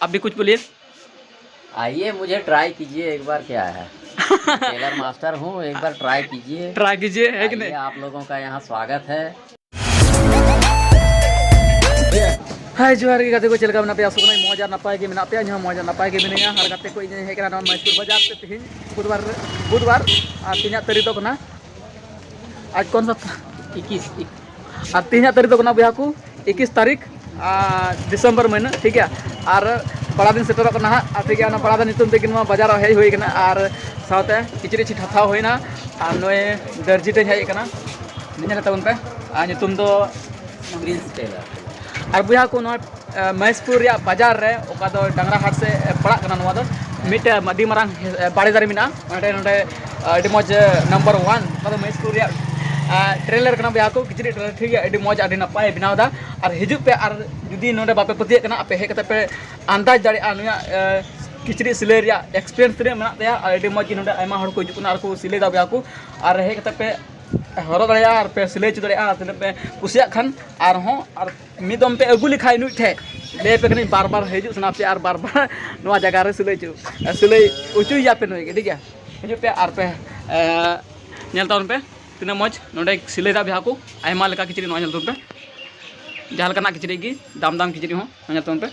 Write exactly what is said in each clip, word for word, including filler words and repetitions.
आप भी कुछ बोलिए। आइए, मुझे ट्राई कीजिए एक बार, क्या है, टेलर मास्टर हूँ, एक बार ट्राई कीजिए। ट्राई कीजिए, है कि नहीं? आप लोगों का यहाँ स्वागत है। ᱦᱟᱭ, ᱡᱚᱦᱟᱨ ᱜᱮ ᱜᱟᱛᱮ ᱠᱚ, ᱪᱮᱫ ᱞᱮᱠᱟ ᱢᱮᱱᱟᱜ ᱯᱮᱭᱟ? ᱟᱥᱚᱜ ᱠᱟᱹᱱᱟᱹᱧ ᱢᱚᱡᱽ ᱟᱨ ᱱᱟᱯᱟᱭ ᱜᱮ ᱢᱮᱱᱟᱜ ᱯᱮᱭᱟ᱾ ᱤᱧ ᱦᱚᱸ ᱢᱚᱡᱽ ᱟᱨ ᱱᱟᱯᱟᱭ ᱜᱮ ᱢᱤᱱᱟᱹᱧᱟ᱾ ᱟᱨ ᱜᱟᱛᱮ ᱠᱚ, ᱤᱧ ᱦᱮᱡ ᱠᱟᱱᱟ ᱱᱚᱣᱟ ᱢᱚᱦᱮᱥᱯᱩᱨ ᱵᱟᱡᱟᱨ ᱛᱮ ᱛᱮᱦᱮᱧ ᱵᱩᱫᱷᱵᱟᱨ, ᱵᱩᱫᱷᱵᱟᱨ᱾ ᱟᱨ ᱛᱮᱦᱮᱧᱟᱜ ᱛᱟᱹᱨᱤᱠᱷ ᱫᱚ ᱠᱟᱱᱟ, ᱟᱡ ᱠᱚᱱ ᱥᱟ ᱤᱠᱤᱥ, ᱤᱠ-, ᱟᱨ ᱛᱮᱦᱮᱧᱟᱜ ᱛᱟᱹᱨᱤᱠᱷ ᱫᱚ ᱠᱟᱱᱟ ᱵᱚᱭᱦᱟ ᱠᱚ ᱤᱠᱤᱥ ᱛᱟᱹᱨᱤᱠᱷ, ᱟᱨ ᱰᱤᱥᱮᱢᱵᱚᱨ ᱢᱟᱹᱦᱱᱟᱹ, ᱴᱷᱤᱠ ᱜᱮᱭᱟ᱾ ᱟᱨ ᱵᱟᱲᱟ ᱫᱤᱱ ᱥᱮᱴᱮᱨᱚᱜ ᱠᱟᱱᱟ ᱦᱟᱸᱜ᱾ ᱟᱨ ᱴᱷᱤᱠ ᱜᱮᱭᱟ, ᱚᱱᱟ ᱵᱟᱲᱟ ᱫᱤᱱ ᱧᱩᱛᱩᱢ ᱛᱮᱜᱮ ᱱᱚᱣᱟ ᱵᱟᱡᱟᱨ ᱦᱮᱡ ᱦᱩᱭ ᱠᱟᱱᱟ᱾ ᱟᱨ ᱥᱟᱶᱛᱮ ᱠᱤᱪᱨᱤᱡ ᱪᱷᱤᱴ ᱦᱟᱛᱟᱣ ᱦᱩᱭᱱᱟ᱾ ᱟᱨ ᱱᱩᱭ ᱫᱟᱨᱡᱤ ᱴᱷᱮᱱ ᱦᱮᱡ ᱠᱟᱱᱟ, ᱧᱮᱞ ᱛᱟᱵᱚᱱ ᱯᱮ᱾ ᱟᱨ ᱧᱩᱛᱩᱢ ᱫᱚ ᱯᱨᱤᱱᱥ ᱴᱮᱞᱟᱨ᱾ ᱟᱨ ᱵᱚᱭᱦᱟ ᱠᱚ, ᱱᱚᱣᱟ ᱮ, ᱢᱚᱦᱮᱥᱯᱩᱨ ᱨᱮᱭᱟᱜ ᱵᱟᱡᱟᱨ ᱨᱮ, ᱚᱠᱟ ᱫᱚ ᱰᱟᱝᱨᱟ ᱦᱟᱴ ᱥᱮᱫ, ᱮ, ᱯᱟᱲᱟᱜ ᱠᱟᱱᱟ, ᱱᱚᱣᱟ ᱫᱚ ᱢᱤᱫᱴᱮᱱ ᱟᱹᱰᱤ ᱢᱟᱨᱟᱝ, ᱮ, ᱵᱟᱲᱮ ᱫᱟᱨᱮ ᱢᱮᱱᱟᱜᱼᱟ᱾ ᱚᱸᱰᱮ, ᱱᱚᱰᱮ, ᱮ, ᱟᱹᱰᱤ ᱢᱚᱡᱽ, ᱮ, ᱱᱟᱢᱵᱟᱨ ᱚᱣᱟᱱ, ᱚᱠᱟ ᱫᱚ ᱢᱚᱦᱮᱥᱯᱩᱨ ᱨᱮᱭᱟᱜ, ᱮ, ᱴᱨᱮᱞᱟᱨ ᱠᱟᱱᱟ ᱵᱚᱭᱦᱟ ᱠᱚ, ᱠᱤᱪᱨᱤᱡ ᱴᱨᱮᱞᱟᱨ, ᱴᱷᱤᱠ ᱜᱮᱭᱟ, ᱟᱹᱰᱤ ᱢᱚᱡᱽ, ᱟᱹᱰᱤ ᱱᱟᱯᱟᱭ ᱵᱮᱱᱟᱣ ᱮᱫᱟ᱾ ᱟᱨ ᱦᱤᱡᱩᱜ ᱯᱮ, ᱟᱨ ᱡᱩᱫᱤ ᱱᱚᱰᱮ ᱵᱟᱯᱮ ᱯᱟᱹᱛᱭᱟᱹᱜ ᱠᱟᱱᱟ, ᱟᱯᱮ ᱦᱮᱡ ᱠᱟᱛᱮ ᱯᱮ ᱟᱱᱫᱟᱡᱽ ᱫᱟᱲᱮᱭᱟᱜᱼᱟ ᱱᱩᱭᱟᱜ, ᱮ, ᱠᱤᱪᱨᱤᱡ ᱥᱤᱞᱟᱹᱭ ᱨᱮᱭᱟᱜ ᱮᱠᱥᱯᱮᱨᱤᱭᱮᱱᱥ ᱛᱤᱱᱟᱹᱜ ᱢᱮᱱᱟᱜ ᱛᱟᱭᱟ᱾ ᱟᱨ ᱟᱹᱰᱤ ᱢᱚᱡᱽ ᱜᱮ ᱱᱚᱰᱮ ᱟᱭᱢᱟ ᱦᱚᱲ ᱠᱚ ᱦᱤᱡᱩᱜ ᱠᱟᱱᱟ ᱟᱨ ᱠᱚ ᱥᱤᱞᱟᱹᱭ ᱮᱫᱟ ᱵᱚᱭᱦᱟ ᱠᱚ, ᱟᱨ ᱦᱮᱡ ᱠᱟᱛᱮ ᱯᱮ ᱦᱚᱨᱚᱜ ᱫᱟᱲᱮᱭᱟᱜᱼᱟ ᱟᱨ ᱯᱮ ᱥᱤᱞᱟᱹᱭ ᱦᱚᱪᱚ ᱫᱟᱲᱮᱭᱟᱜᱼᱟ᱾ ᱟᱨ ᱛᱤᱱᱟᱹᱜ ᱯᱮ ᱠᱩᱥᱤᱭᱟᱜ ᱠᱷᱟᱱ, ᱟᱨᱦᱚᱸ ᱟᱨ ᱢᱤᱫ ᱫᱚᱢ ᱯᱮ ᱟᱹᱜᱩ ᱞᱮᱠᱷᱟᱡ ᱱᱩᱭ ᱴᱷᱮᱡ, ᱞᱟᱹᱭ ᱟᱯᱮ ᱠᱟᱹᱱᱟᱹᱧ, ᱵᱟᱨ ᱵᱟᱨ ᱦᱤᱡᱩᱜ ᱥᱟᱱᱟ ᱯᱮᱭᱟ ᱟᱨ ᱵᱟᱨ ᱵᱟᱨ ᱱᱚᱣᱟ ᱡᱟᱭᱜᱟ ᱨᱮ ᱥᱤᱞᱟᱹᱭ ᱦᱚᱪᱚ, ᱥᱤᱞᱟᱹᱭ ᱦᱚᱪᱚᱭᱮᱭᱟ ᱯᱮ ᱱᱩᱭ ᱜᱮ, ᱴᱷᱤᱠ ᱜᱮᱭᱟ? ᱦᱤᱡᱩᱜ ᱯᱮ ᱟᱨ ᱯᱮ, ᱮ, ᱧᱮᱞ ᱛᱟᱵᱚᱱ ᱯᱮ ᱛᱤᱱᱟᱹᱜ ᱢᱚᱡᱽ ᱱᱚᱰᱮ ᱥᱤᱞᱟᱹᱭ ᱫᱟ ᱵᱚᱭᱦᱟ ᱠᱚ, ᱟᱭᱢᱟ ᱞᱮᱠᱟ ᱠᱤᱪᱨᱤᱡ ᱱᱚᱣᱟ ᱧᱮᱞ ᱛᱟᱵᱚᱱ ᱯᱮ, ᱡᱟᱦᱟᱸ ᱞᱮᱠᱟᱱᱟᱜ ᱠᱤᱪᱨᱤᱡ ᱜᱮ, ᱫᱟᱢ ᱫᱟᱢ ᱠᱤᱪᱨᱤᱡ ᱦᱚᱸ ᱱᱚᱣᱟ ᱧᱮᱞ ᱛᱟᱵᱚᱱ ᱯᱮ,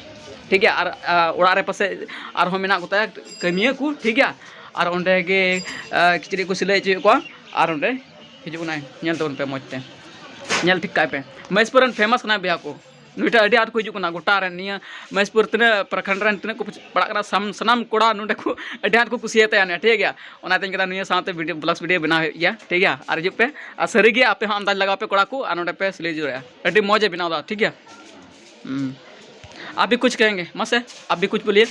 ᱴᱷᱤᱠ ᱜᱮᱭᱟ? ᱟᱨ, ᱟ, ᱚᱲᱟᱜ ᱨᱮ ᱯᱟᱥᱮᱡ ᱟᱨᱦᱚᱸ ᱢᱮᱱᱟᱜ ᱠᱚᱛᱟᱭᱟ ᱠᱟᱹᱢᱤᱭᱟᱹ ᱠᱚ, ᱴᱷᱤᱠ ᱜᱮᱭᱟ? ᱟᱨ ᱚᱸᱰᱮ ᱜᱮ, ᱟ, ᱠᱤᱪᱨᱤᱡ ᱠᱚ ᱥᱤᱞᱟᱹᱭ ᱦᱚᱪᱚᱭᱮᱫ ᱠᱚᱣᱟ᱾ ᱟᱨ ᱚᱸᱰᱮ ᱦᱤᱡᱩᱜ ᱠᱟᱱᱟᱭ, ᱧᱮᱞ ᱛᱟᱵᱚᱱ ᱯᱮ ᱢᱚᱡᱽ ᱛᱮ, ᱧᱮᱞ ᱴᱷᱤᱠ ᱠᱟᱭ ᱯᱮ᱾ ᱢᱚᱦᱮᱥᱯᱩᱨ ᱨᱮᱱ ᱯᱷᱮᱢᱟᱥ ᱠᱟᱱᱟᱭ ᱵᱚᱭᱦᱟ ᱠᱚ, ᱱᱩᱭᱴᱟᱜ ᱟᱹᱰᱤ ᱟᱸᱴ ᱠᱚ ᱦᱤᱡᱩᱜ ᱠᱟᱱᱟ ᱜᱚᱴᱟ ᱨᱮᱱ, ᱱᱤᱭᱟᱹ ᱢᱚᱦᱮᱥᱯᱩᱨ ᱛᱤᱱᱟᱹᱜ ᱯᱨᱚᱠᱷᱚᱸᱰ ᱨᱮᱱ ᱛᱤᱱᱟᱹᱜ ᱠᱚ ᱯᱟᱲᱟᱜ ᱠᱟᱱᱟ, ᱥᱟᱢ-, ᱥᱟᱱᱟᱢ ᱠᱚᱲᱟ ᱱᱚᱸᱰᱮ ᱠᱚ ᱟᱹᱰᱤ ᱟᱸᱴ ᱠᱚ ᱠᱩᱥᱤᱭᱟᱛᱟᱭᱟ ᱱᱩᱭ, ᱴᱷᱤᱠ ᱜᱮᱭᱟ? ᱚᱱᱟᱛᱮᱧ ᱠᱟᱫᱟ ᱱᱤᱭᱟᱹ ᱥᱟᱶᱛᱮ ᱵᱷᱤᱰᱤᱭᱳ, ᱵᱞᱚᱜᱥ ᱵᱷᱤᱰᱤᱭᱳ ᱵᱮᱱᱟᱣ ᱦᱩᱭᱩᱜ ᱜᱮᱭᱟ, ᱴᱷᱤᱠ ᱜᱮᱭᱟ? ᱟᱨ ᱦᱤᱡᱩᱜ ᱯᱮ ᱟᱨ ᱥᱟᱹᱨᱤ ᱜᱮ ᱟᱯᱮ ᱦᱚᱸ ᱟᱱᱫᱟᱡᱽ ᱞᱟᱜᱟᱣ ᱯᱮ ᱠᱚᱲᱟ ᱠᱚ, ᱟᱨ ᱱᱚᱸᱰᱮ ᱯᱮ ᱥᱤᱞᱟᱹᱭ ᱡᱚᱲᱟᱭᱟ, ᱟᱹᱰᱤ ᱢᱚᱡᱽ ᱮ ᱵᱮᱱᱟᱣ ᱮᱫᱟ, ᱴᱷᱤᱠ ᱜᱮᱭᱟ? ᱦᱩᱸ᱾ ᱟᱯ ᱵᱷᱤ ᱠᱩᱪᱷ ᱠᱟᱦᱮᱸᱜᱮ, ᱢᱟᱥᱮ, ᱟᱯ ᱵᱷᱤ ᱠᱩᱪᱷ ᱵᱳᱞᱤᱭᱮ᱾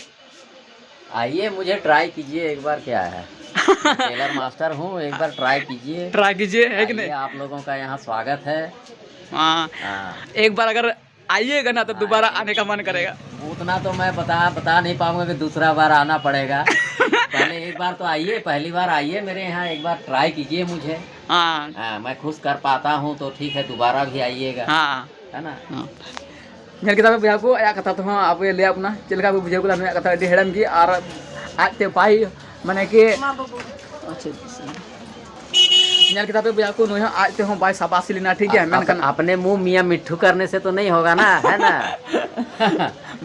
आइए, मुझे ट्राई कीजिए एक बार, क्या है, टेलर मास्टर हूँ, एक बार ट्राई कीजिए। ट्राई कीजिए, है कि नहीं? आइए, आप लोगों का यहाँ स्वागत है। हाँ। हाँ। एक बार अगर आइएगा ना, तो दोबारा आने का मन करेगा। उतना तो मैं बता, बता नहीं पाऊंगा कि दूसरा बार आना पड़ेगा। पहले एक बार तो आइए, पहली बार आइए मेरे यहाँ, एक बार ट्राई कीजिए मुझे। हाँ। हाँ, मैं खुश कर पाता हूँ तो ठीक है, दोबारा भी आइएगा। हाँ। है ना? हाँ। ᱧᱮᱞ ᱠᱮᱫᱟ ᱯᱮ ᱵᱚᱭᱦᱟ ᱠᱚ, ᱟᱭᱟᱜ ᱠᱟᱛᱷᱟ ᱛᱮᱦᱚᱸ ᱟᱵᱚᱭ ᱞᱟᱹᱭᱟᱫ ᱵᱚᱱᱟ ᱪᱮᱫ ᱞᱮᱠᱟ ᱵᱚ ᱵᱩᱡᱷᱟᱹᱣ ᱠᱮᱫᱟ ᱱᱩᱭᱟᱜ ᱠᱟᱛᱷᱟ, ᱟᱹᱰᱤ ᱦᱮᱲᱮᱢ ᱜᱮ᱾ ᱟᱨ ᱟᱡᱛᱮ ᱵᱟᱭ, ᱢᱟᱱᱮ ᱠᱤ, ᱢᱟ ᱵᱟᱹᱵᱩ᱾ ᱟᱪᱪᱷᱟ, ᱟᱪᱪᱷᱟ᱾ ᱧᱮᱞ ᱠᱮᱫᱟ ᱯᱮ ᱵᱚᱭᱦᱟ ᱠᱚ, ᱱᱩᱭ ᱦᱚᱸ ᱟᱡ ᱛᱮᱦᱚᱸ ᱵᱟᱭ ᱥᱟᱵᱟᱥᱤ ᱞᱮᱱᱟ, ᱴᱷᱤᱠ ᱜᱮᱭᱟ, ᱟᱯ-, ᱢᱮᱱᱠᱷᱟᱱ ᱟᱯ-, अपने मुंह मियाँ मिट्ठू करने से तो नहीं होगा ना, है ना?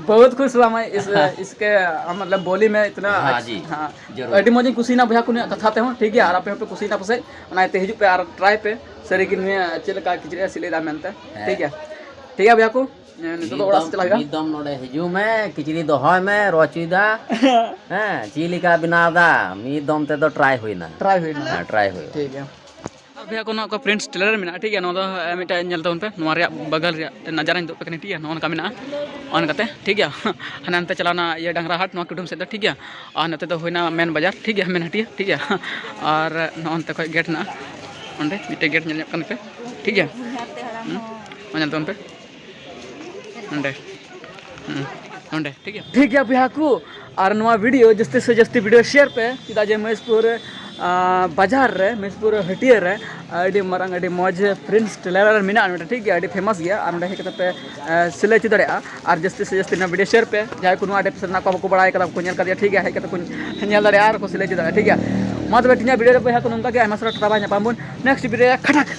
बहुत खुश हुआ मैं इस, इसके, हाँ, मतलब, बोली में इतना हाँ अच्छ-, जी, हाँ। ᱡᱟᱹᱨᱩᱲ᱾ ᱟᱹᱰᱤ ᱢᱚᱡᱽ ᱤᱧ ᱠᱩᱥᱤᱭᱮᱱᱟ ᱵᱚᱭᱦᱟ ᱠᱚ ᱱᱩᱭᱟᱜ ᱠᱟᱛᱷᱟ ᱛᱮᱦᱚᱸ, ᱴᱷᱤᱠ ᱜᱮᱭᱟ, ᱟᱨ ᱟᱯᱮ ᱦᱚᱸᱯᱮ ᱠᱩᱥᱤᱭᱮᱱᱟ ᱯᱟᱥᱮᱡ, ᱚᱱᱟ ᱤᱭᱟᱹᱛᱮ ᱦᱤᱡᱩᱜ ᱯᱮ ᱟᱨ try ᱯᱮ, ᱥᱟᱹᱨᱤ ᱜᱮ ᱱᱩᱭᱟᱜ ᱪᱮᱫ ᱞᱮᱠᱟ ᱠᱤᱪᱨᱤᱡ ᱮ ᱥᱤᱞᱟᱹᱭ ᱫᱟ ᱢᱮᱱᱛᱮ, ᱦᱮᱸ᱾ ᱴᱷᱤᱠ ᱜᱮᱭᱟ, ᱴᱷᱤᱠ ᱜᱮᱭᱟ ᱵᱚᱭᱦᱟ ᱠᱚ᱾ ᱱᱤᱛᱚᱜ ᱫᱚ ᱢᱤᱫ ᱚᱲᱟᱜ ᱫᱚᱢ, ᱥᱮᱫ ᱪᱟᱞᱟᱜ ᱦᱩᱭᱩᱜᱼᱟ᱾ ᱢᱤᱫ ᱫᱚᱢ ᱱᱚᱰᱮ ᱦᱤᱡᱩᱜ ᱢᱮ, ᱠᱤᱪᱨᱤᱡ ᱫᱚᱦᱚᱭ ᱢᱮ, ᱨᱚ ᱦᱚᱪᱚᱭᱮᱫᱟ᱾ ᱦᱮᱸ, ᱪᱮᱫ ᱞᱮᱠᱟ ᱵᱮᱱᱟᱣ ᱫᱟ? ᱢᱤᱫ ᱫᱚᱢ ᱛᱮᱫᱚ try ᱦᱩᱭᱱᱟ᱾ Try ᱦᱩᱭᱱᱟ᱾ ᱦᱮᱸ, try ᱦᱩᱭᱱᱟ᱾ ᱴᱷᱤᱠ ᱜᱮᱭᱟ᱾ ᱟᱨ ᱵᱚᱭᱦᱟ ᱠᱚ, ᱱᱚᱣᱟ ᱠᱚ Prince Tailor ᱢᱮᱱᱟᱜᱼᱟ, ᱴᱷᱤᱠ ᱜᱮᱭᱟ᱾ ᱱᱚᱣᱟ ᱫᱚ, ᱮ, ᱢᱤᱫᱴᱮᱱ ᱧᱮᱞ ᱛᱟᱵᱚᱱ ᱯᱮ, ᱱᱚᱣᱟ ᱨᱮᱭᱟᱜ ᱵᱟᱜᱟᱞ ᱨᱮᱭᱟᱜ ᱱᱟᱡᱟᱨᱟᱧ ᱩᱫᱩᱜ ᱟᱯᱮ ᱠᱟᱱᱟ, ᱴᱷᱤᱠ ᱜᱮᱭᱟ᱾ ᱱᱚᱜᱼᱚ ᱱᱚᱝᱠᱟ ᱢᱮᱱᱟᱜᱼᱟ, ᱚᱱᱠᱟᱛᱮ, ᱴᱷᱤᱠ ᱜᱮᱭᱟ᱾ ᱦᱟᱱᱮ ᱦᱟᱱᱛᱮ ᱪᱟᱞᱟᱣᱱᱟ ᱤᱭᱟᱹ ᱰᱟᱝᱨᱟ ᱦᱟᱴ, ᱱᱚᱣᱟ ᱠᱩᱰᱟᱹᱢ ᱥᱮᱫ ᱫᱚ, ᱴᱷᱤᱠ ᱜᱮᱭᱟ᱾ ᱟᱨ ᱱᱚᱛᱮ ᱫᱚ ᱦᱩᱭᱱᱟ ᱢᱮᱱ ᱵᱟᱡᱟᱨ, ᱴᱷᱤᱠ ᱜᱮᱭᱟ, ᱢᱮᱱ ᱦᱟᱹᱴᱤᱭᱟᱹ, ᱴᱷᱤᱠ ᱜᱮᱭᱟ᱾ ᱟᱨ ᱱᱚᱜᱼᱚ ᱱᱚᱱᱛᱮ ᱠᱷᱚᱱ ᱜᱮᱴ ᱦᱮᱱᱟᱜᱼᱟ, ᱚᱸᱰᱮ ᱢᱤᱫᱴᱮᱱ ᱜᱮᱴ ᱧᱮᱞ ᱧᱟᱢᱚᱜ ᱠᱟᱱ ᱯᱮ, ᱴᱷᱤᱠ ᱜᱮᱭᱟ᱾ ᱦᱩᱸ, ᱱᱚᱣᱟ ᱧᱮᱞ ᱛᱟᱵᱚᱱ ᱯᱮ᱾ ᱱᱚᱸᱰᱮ᱾ ᱦᱩᱸ, ᱱᱚᱸᱰᱮ, ᱴᱷᱤᱠ ᱜᱮᱭᱟ? ᱴᱷᱤᱠ ᱜᱮᱭᱟ ᱵᱚᱭᱦᱟ ᱠᱚ, ᱟᱨ ᱱᱚᱣᱟ video ᱡᱟᱹᱥᱛᱤ ᱥᱮ ᱡᱟᱹᱥᱛᱤ video share ᱯᱮ, ᱪᱮᱫᱟᱜ ᱡᱮ ᱢᱚᱦᱮᱥᱯᱩᱨ, ᱟᱸ, ᱵᱟᱡᱟᱨ ᱨᱮ, ᱢᱚᱦᱮᱥᱯᱩᱨ ᱦᱟᱹᱴᱤᱭᱟᱹ ᱨᱮ, ᱟᱹᱰᱤ ᱢᱟᱨᱟᱝ, ᱟᱹᱰᱤ ᱢᱚᱡᱽ Prince Tailor ᱢᱮᱱᱟᱜᱼᱟ ᱱᱚᱸᱰᱮ, ᱴᱷᱤᱠ ᱜᱮᱭᱟ? ᱟᱹᱰᱤ famous ᱜᱮᱭᱟ, ᱟᱨ ᱱᱚᱸᱰᱮ ᱦᱮᱡ ᱠᱟᱛᱮ ᱯᱮ, ᱟᱸ, ᱥᱤᱞᱟᱹᱭ ᱦᱚᱪᱚ ᱫᱟᱲᱮᱭᱟᱜᱼᱟ᱾ ᱟᱨ ᱡᱟᱹᱥᱛᱤ ᱥᱮ ᱡᱟᱹᱥᱛᱤ ᱱᱚᱣᱟ video share ᱯᱮ, ᱡᱟᱦᱟᱸᱭ ᱠᱚ ᱱᱚᱣᱟ ᱟᱰᱮ ᱯᱟᱥᱮ ᱨᱮᱱᱟᱜ ᱠᱚ ᱵᱟᱠᱚ ᱵᱟᱲᱟᱭ ᱠᱟᱫᱟ, ᱵᱟᱠᱚ ᱧᱮᱞ ᱠᱟᱫᱮᱭᱟ, ᱴᱷᱤᱠ ᱜᱮᱭᱟ? ᱦᱮᱡ ᱠᱟᱛᱮ ᱠᱚ ᱧᱮᱞ ᱫᱟᱲᱮᱭᱟᱜᱼᱟ ᱟᱨ ᱠᱚ ᱥᱤᱞᱟᱹᱭ ᱦᱚᱪᱚ ᱫᱟᱲᱮᱭᱟᱜᱼᱟ, ᱴᱷᱤᱠ ᱜᱮᱭᱟ? ᱢᱟ ᱛᱚᱵᱮ ᱛᱮᱦᱮᱧᱟᱜ video ᱨᱮ ᱵᱚᱭᱦᱟ ᱠᱚ ᱱᱚᱝᱠᱟ ᱜᱮ, ᱟᱭᱢᱟ ᱥᱟᱨᱦᱟᱣ, ᱴᱟᱴᱟ, bye, ᱧᱟᱯᱟᱢ ᱵᱚᱱ next video ᱨᱮ, ᱠᱷᱟᱴᱟᱠ᱾